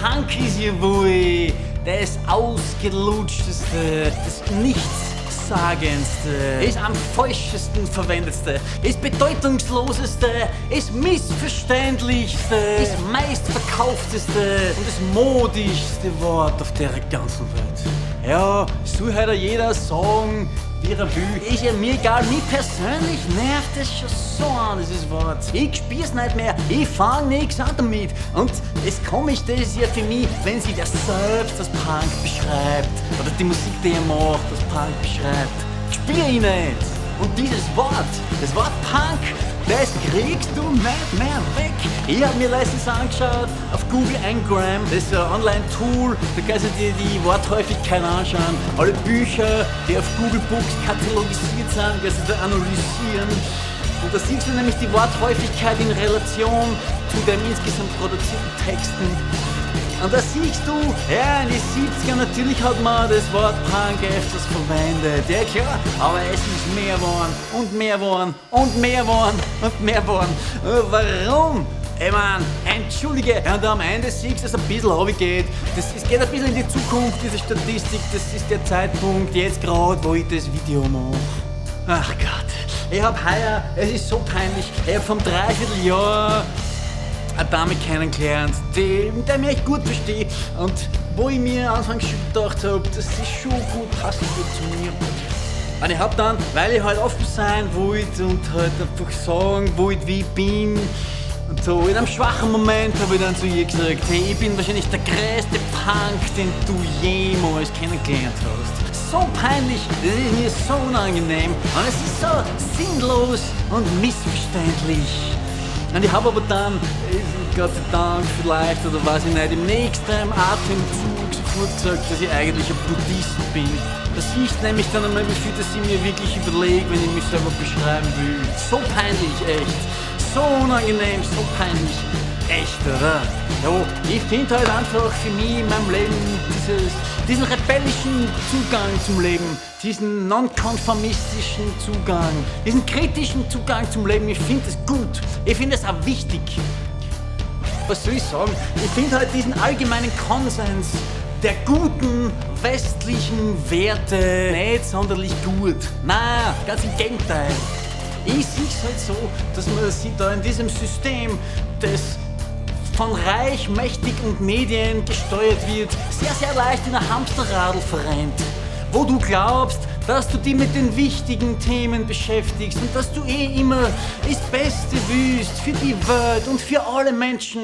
Punk ist ja wohl das Ausgelutschteste, das Nichtssagendste, das am falschesten verwendetste, das Bedeutungsloseste, das Missverständlichste, das meistverkaufteste und das modischste Wort auf der ganzen Welt. Ja, soll halt jeder sagen, wie er will. Ist ja mir egal, mich persönlich nervt das schon so an, dieses Wort. Ich spür's nicht mehr, ich fang nichts an damit. Und das Komischste ist ja für mich, wenn sich der selbst als Punk beschreibt oder die Musik, die er macht, als Punk beschreibt. Spür ich nicht. Und dieses Wort, das Wort Punk, das kriegst du nicht mehr weg. Ich hab mir letztens angeschaut auf Google Ngram, das ist ein Online-Tool, da kannst du dir die Worthäufigkeit anschauen. Alle Bücher, die auf Google Books katalogisiert sind, kannst du da analysieren. Und da siehst du nämlich die Worthäufigkeit in Relation zu den insgesamt produzierten Texten. Und da siehst du, ja, in den 70ern natürlich hat man das Wort Punk öfters verwendet, ja klar, aber es ist mehr geworden und mehr geworden und mehr geworden und mehr geworden. Warum? Ich mein, entschuldige, und am Ende siehst du, dass es ein bisschen runtergeht. Es geht ein bisschen in die Zukunft, diese Statistik, das ist der Zeitpunkt, jetzt gerade, wo ich das Video mache. Ach Gott, ich hab heuer, es ist so peinlich, ich hab vom Dreivierteljahr eine Dame kennengelernt, die mich echt gut versteht und wo ich mir anfangs schon gedacht hab, dass sie schon gut passen wird zu mir. Und ich hab dann, weil ich halt offen sein wollte und halt einfach sagen wollte, wie ich bin und so, in einem schwachen Moment hab ich dann zu ihr gesagt, hey, ich bin wahrscheinlich der größte Punk, den du jemals kennengelernt hast. So peinlich, das ist mir so unangenehm und es ist so sinnlos und missverständlich. Und ich hab aber dann, Gott sei Dank vielleicht, oder weiß ich nicht, im nächsten Atemzug sofort gesagt, dass ich eigentlich ein Buddhist bin. Das ist nämlich dann einmal, wie viel, dass ich mir wirklich überlege, wenn ich mich selber beschreiben will. So peinlich, echt. So unangenehm, so peinlich. Echt, oder? Ja, ich find halt einfach für mich in meinem Leben diesen rebellischen Zugang zum Leben, diesen nonkonformistischen Zugang, diesen kritischen Zugang zum Leben, ich find es gut. Ich find es auch wichtig. Was soll ich sagen? Ich find halt diesen allgemeinen Konsens der guten westlichen Werte nicht sonderlich gut. Na, ganz im Gegenteil. Ich seh's halt so, dass man sich da in diesem System, das von Reich, Mächtig und Medien gesteuert wird, sehr, sehr leicht in ein Hamsterradl verrennt, wo du glaubst, dass du dich mit den wichtigen Themen beschäftigst und dass du eh immer das Beste willst für die Welt und für alle Menschen.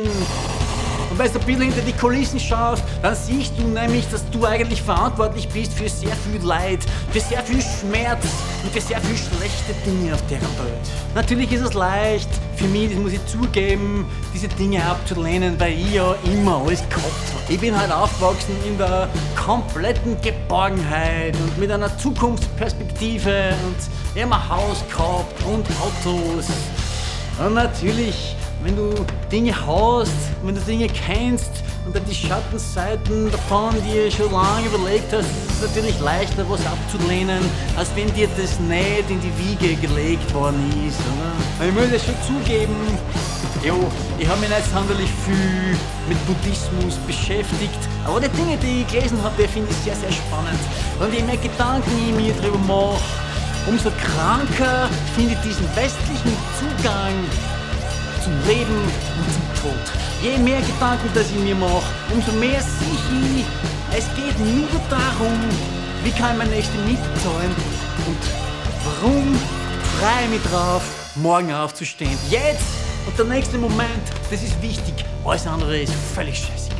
Und wenn du ein bisschen hinter die Kulissen schaust, dann siehst du nämlich, dass du eigentlich verantwortlich bist für sehr viel Leid, für sehr viel Schmerz und für sehr viel schlechte Dinge auf der Welt. Natürlich ist es leicht für mich, das muss ich zugeben, diese Dinge abzulehnen, weil ich ja immer alles gehabt hab. Ich bin halt aufgewachsen in der kompletten Geborgenheit und mit einer Zukunftsperspektive und ich hab ein Haus gehabt und Autos. Und natürlich, wenn du Dinge hast, wenn du Dinge kennst und dann die Schattenseiten davon dir schon lange überlegt hast, ist es natürlich leichter, was abzulehnen, als wenn dir das nicht in die Wiege gelegt worden ist, oder? Ich muss das schon zugeben, jo, ich hab mich nicht sonderlich viel mit Buddhismus beschäftigt, aber die Dinge, die ich gelesen hab, die finde ich sehr, sehr spannend. Und je mehr Gedanken ich mir drüber mach, umso kranker finde ich diesen westlichen Zugang zum Leben und zum Tod. Je mehr Gedanken, das ich mir mache, umso mehr sehe ich, es geht nur darum, wie kann ich meine nächste Miete zahlen und warum freue ich mich drauf, morgen aufzustehen. Jetzt und der nächste Moment, das ist wichtig, alles andere ist völlig scheißegal.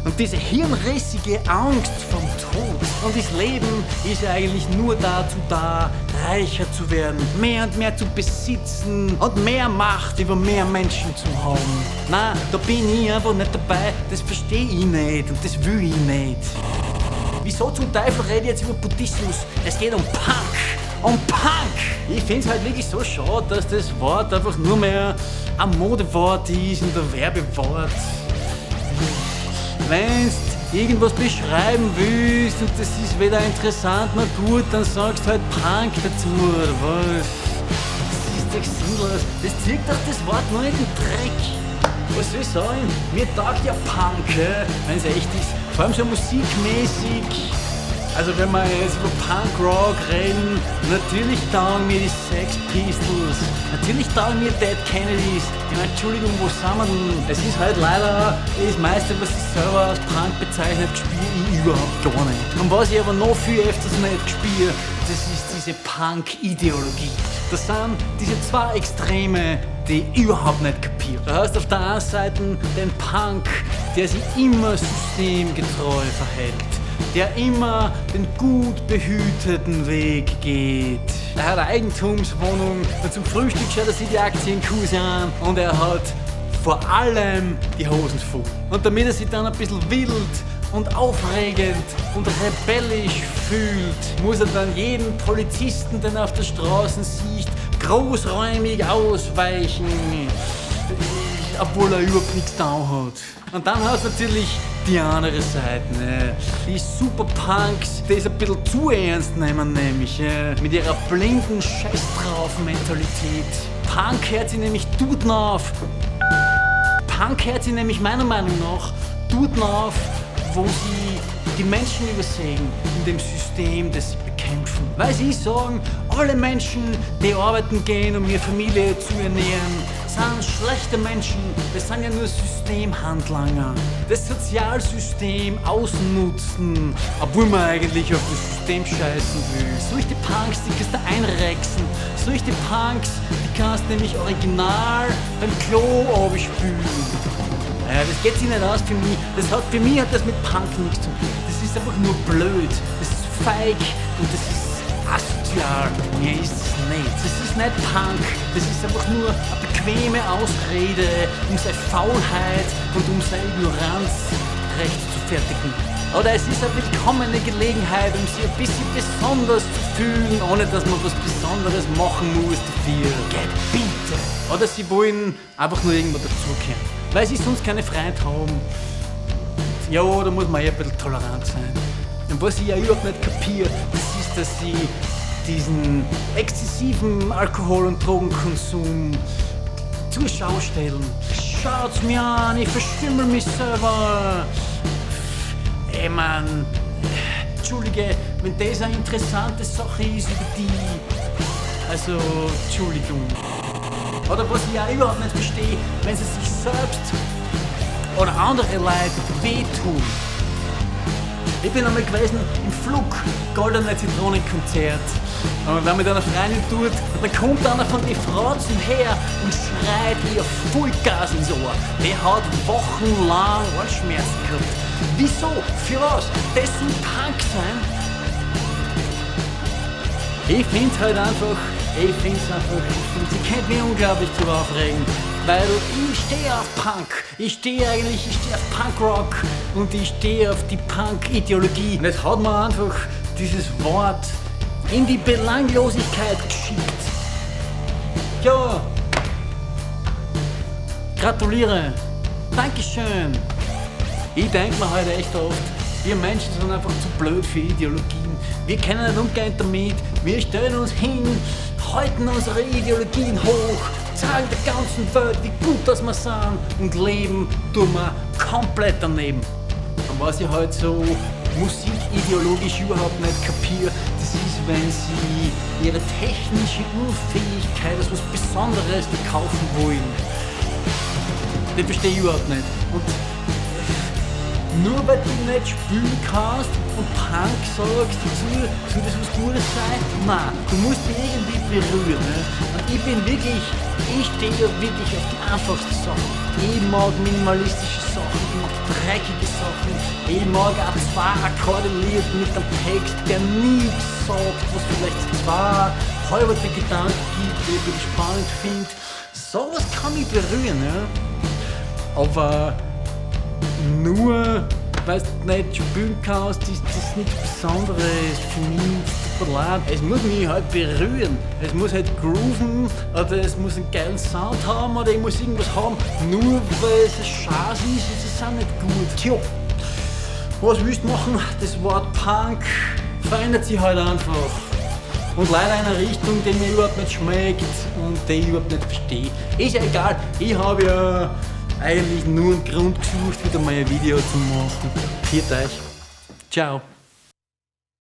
Und diese hirnrissige Angst vom Tod und das Leben ist ja eigentlich nur dazu da, reicher zu werden, mehr und mehr zu besitzen und mehr Macht über mehr Menschen zu haben. Na, da bin ich einfach nicht dabei, das verstehe ich nicht und das will ich nicht. Wieso zum Teufel rede ich jetzt über Buddhismus? Es geht um Punk! Um Punk! Ich find's halt wirklich so schade, dass das Wort einfach nur mehr ein Modewort ist und ein Werbewort. Wenn's irgendwas beschreiben willst und das ist weder interessant noch gut, dann sagst du halt Punk dazu, oder was? Das ist doch sinnlos. Das zieht doch das Wort nur in den Dreck. Was soll ich sagen? Mir taugt ja Punk, wenn es echt ist. Vor allem so musikmäßig. Also wenn wir jetzt über Punkrock reden, natürlich taugen mir die Sex Pistols, natürlich taugen mir Dead Kennedys. Ich meine, Entschuldigung, wo sind wir denn? Es ist halt leider das meiste, was sich selber als Punk bezeichnet, spür ich überhaupt gar nicht. Und was ich aber noch viel öfters nicht spüre, das ist diese Punk-Ideologie. Das sind diese zwei Extreme, die ich überhaupt nicht kapiere. Du hast auf der einen Seite den Punk, der sich immer systemgetreu verhält, der immer den gut behüteten Weg geht. Er hat eine Eigentumswohnung und zum Frühstück schaut er sich die Aktienkurse an und er hat vor allem die Hosen voll. Und damit er sich dann ein bisschen wild und aufregend und rebellisch fühlt, muss er dann jeden Polizisten, den er auf der Straße sieht, großräumig ausweichen, obwohl er überhaupt nichts da hat. Und dann hast du natürlich die andere Seite, ne? Die Superpunks, die es ein bisschen zu ernst nehmen, nämlich mit ihrer blinden Scheiß drauf Mentalität. Punk hört sich nämlich dort auf. Punk hört sich nämlich meiner Meinung nach dort auf, wo sie die Menschen übersehen in dem System, das sie bekämpfen. Weil sie sagen, alle Menschen, die arbeiten gehen, um ihre Familie zu ernähren, sind schlechte Menschen. Das sind ja nur Systemhandlanger. Das Sozialsystem ausnutzen, obwohl man eigentlich auf das System scheißen will. Solche Punks, die kannst du einrexen. Solche Punks, die kannst du nämlich original beim Klo abspülen. Ja, das geht sich nicht aus für mich. Für mich hat das mit Punk nichts zu tun. Das ist einfach nur blöd. Das ist feig und das ist asozial. Mehr ist es nicht. Das ist nicht Punk. Das ist einfach nur eine bequeme Ausrede, um seine Faulheit und um seine Ignoranz recht zu fertigen. Oder es ist eine willkommene Gelegenheit, um sich ein bisschen besonders zu fühlen, ohne dass man was Besonderes machen muss dafür. Geh bitte! Oder sie wollen einfach nur irgendwo dazugehören, weil sie sonst keine Freunde haben. Ja, da muss man eh ein bisschen tolerant sein. Und was ich ja überhaupt nicht kapiere, das ist, dass sie diesen exzessiven Alkohol- und Drogenkonsum zur Schau stellen. Schaut's mir an, ich verstümmel mich selber. Ey Mann, Entschuldige, wenn das eine interessante Sache ist über die. Also, Entschuldigung. Oder was ich ja überhaupt nicht verstehe, wenn sie sich selbst oder andere Leute wehtun. Ich bin einmal gewesen im Flug, Goldene Zitronenkonzert. Und wenn man mit einer Freundin tut, dann kommt einer von den Fratzen her und schreit ihr Vollgas ins Ohr. Der hat wochenlang Ohrenschmerzen gehabt. Wieso? Für was? Das soll Punk sein? Ich find's halt einfach, ich find's einfach, ich könnte mich unglaublich drüber aufregen, weil ich stehe auf Punk, ich stehe auf Punkrock und ich stehe auf die Punk-Ideologie. Und jetzt hat man einfach dieses Wort in die Belanglosigkeit geschickt. Ja, gratuliere, Dankeschön. Ich denk mir halt echt oft, wir Menschen sind einfach zu blöd für Ideologien. Wir können nicht umgehen damit. Wir stellen uns hin, halten unsere Ideologien hoch, zeigen der ganzen Welt, wie gut dass wir sind und leben tun wir komplett daneben. Und was ich halt so musikideologisch überhaupt nicht kapiere, das ist, wenn sie ihre technische Unfähigkeit als was Besonderes verkaufen wollen. Das verstehe ich überhaupt nicht. Und nur weil du nicht spielen kannst und Punk sagst dazu, soll das was Gutes sein? Nein, du musst dich irgendwie berühren. Ne? Und ich stehe ja wirklich auf die einfachsten Sachen. Ich mag minimalistische Sachen, ich mag dreckige Sachen, ich mag auch zwei Akkorde Lied mit einem Text, der nichts sagt, was vielleicht zwei halbe Gedanken gibt, die ich ein bisschen spannend finde. Sowas kann mich berühren, ja? Aber nur weil du nicht spielen kannst, ist das nichts Besonderes für mich. Tut mir leid. Es muss mich halt berühren. Es muss halt grooven oder es muss einen geilen Sound haben oder ich muss irgendwas haben. Nur weil es ein Scheiß ist, ist es auch nicht gut. Tja, was willst du machen? Das Wort Punk verändert sich halt einfach. Und leider in eine Richtung, die mir überhaupt nicht schmeckt und die ich überhaupt nicht verstehe. Ist ja egal, ich habe ja Eigentlich nur einen Grund gesucht, wieder mal ein Video zu machen. Pfiat euch. Ciao.